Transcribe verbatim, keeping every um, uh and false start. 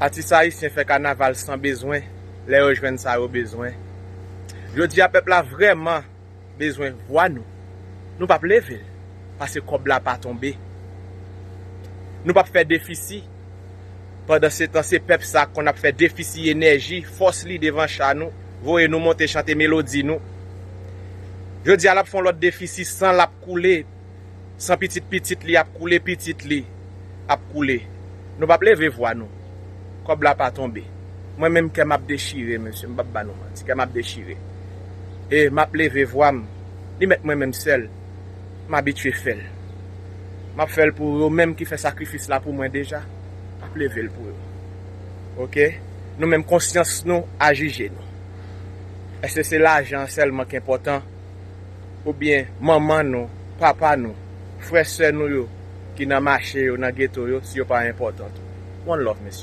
Atis ayisyen fè kanaval san bezwen, lè yo jwenn sa yo bezwen. Jodi a, pèp la vrèman bezwen vwa nou. Nou p ap leve l, paske kòb la pa tonbe. Nou p ap fè defisi. Pandan se tan, se pèp sa k konn ap fè defisi enèji, fòs li devan cha nou, voye nou monte chante melodi nou. Jodi a, l ap fè yon lòt defisi, san l ap koule, san pitit pitit li ap koule, pitit li ap koule. Nou p ap leve vwa nou. Kòb la pa tonbe. Mwen menm, kè m ap dechire, mesye, m p ap ba nou manti, kè m ap dechire. E m ap leve vwa m. Li mèt mwen menm sèl. M abitye fè l. M ap fè l pou yo menm ki fè sakrifis la pou mwen deja. M ap leve l pou yo. Oke? Nou menm, konsyans nou a jije nou. Èske se lajan an sèlman ki enpòtan? Oubyen manman nou, papa nou, frè sè nou yo ki nan mache yo, nan geto yo, si yo pa enpòtan tou? One love, mesye.